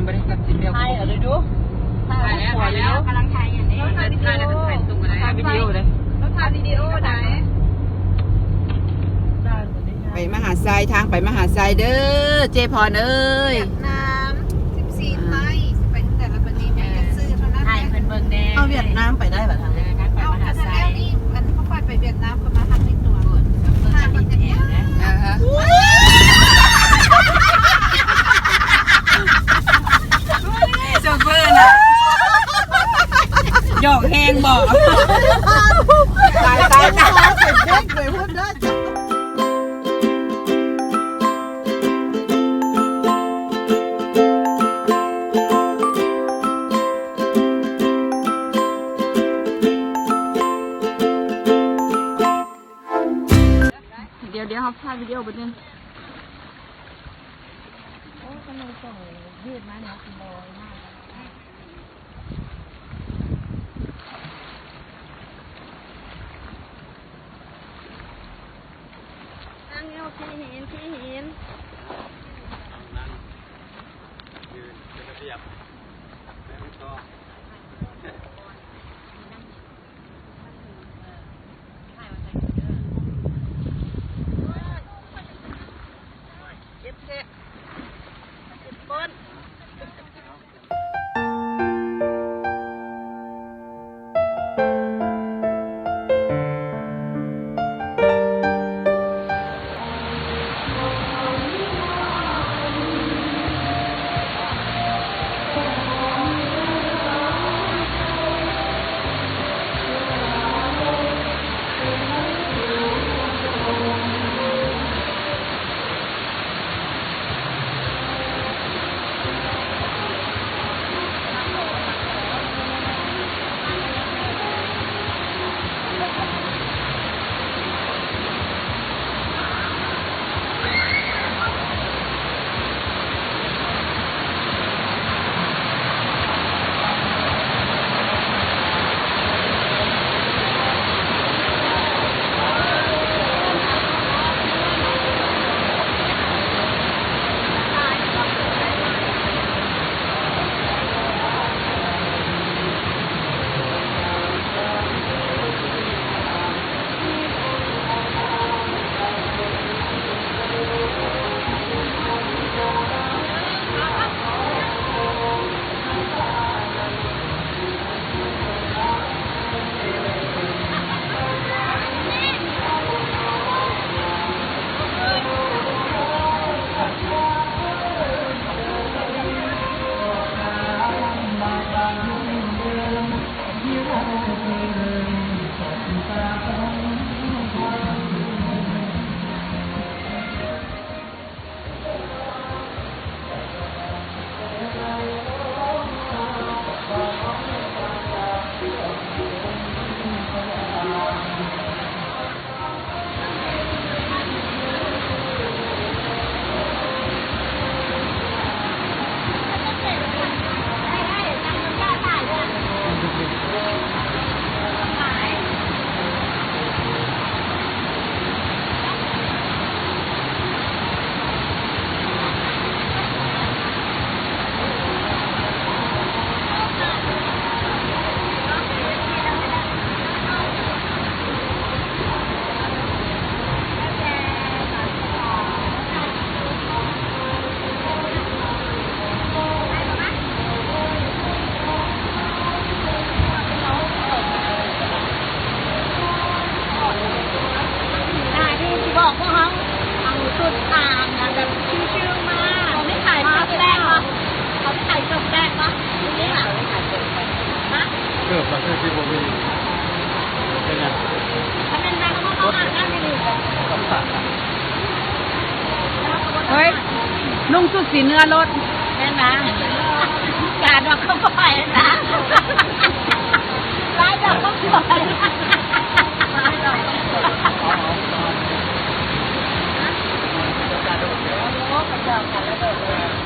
ບໍ່ໄດ້ຕັດສິນແລ້ວ ຖ່າຍເອົາເລີຍດູ ຖ່າຍແລ້ວ ກຳລັງຖ່າຍຢູ່ນີ້ ຖ່າຍວິດີໂອເດ້ ຖ່າຍວິດີໂອໄດ້ ໄປມະຫາໄຊ ທາງໄປມະຫາໄຊເດີ ເຈ້ພອນເອີຍ. ຫວຽດນາມ ສິບສີ່ໄມລ໌ ຊິໄປທາງໃດລະບັດນີ້ ມີແຕ່ຊື່ເທົ່ານັ້ນ ຖ່າຍເພິ່ນເບິ່ງແດ່ ເອົາຫວຽດນາມໄປໄດ້ບໍ່ທາງນີ້ ເອົາທາງແຖວນີ້ ອັນເຮົາຄ່ອຍໄປຫວຽດນາມ ກໍມາທາງນີ້ຕົວະ ຖ່າຍບັນຍາກາດ ອ່າຮະ ໂຊເຟີນະ ຢອກແຮງບໍ່ ຕາຍ ຕາຍ ຕາຍ. ດຽວໆ ເຮົາຖ່າຍວິດີໂອເບິດໜຶ່ງ ໂອ້ຍ ກຳລັງສົ່ງຢືດມາເນາະ ບໍ່ມາ. ນັ່ງຢູ່ທີ່ຫີນ ທີ່ຫີນ ນັ່ງ ຢືນເປັນລະບຽບ ໜຶ່ງ ສອງ ເຈັບແທ້ ເຈັບກົ້ນ. ອ່າ ທີ່ຊິບອກພວກເຮົາ ເອົາຊຸດຕາມນະ ແບບຊິວໆມາ ເຂົາມີຂາຍເກີບແປກບໍ່? ເຂົາຂາຍເກີບແປກບໍ່? ມີຫວາ? ຮະ? ເກີບມັນຄືຊິບໍ່ມີ ເປັນຫຍັງ? ເອີຍ ນຸ່ງຊຸດສີເນື້ອໂລດ ແມ່ນນະ ກາດອກຄຳປອຍນະ ລາຍດອກຄຳປອຍ ລາຍດອກຄຳປອຍ ໂອ້ ຂອບໃຈ ຂອບໃຈ.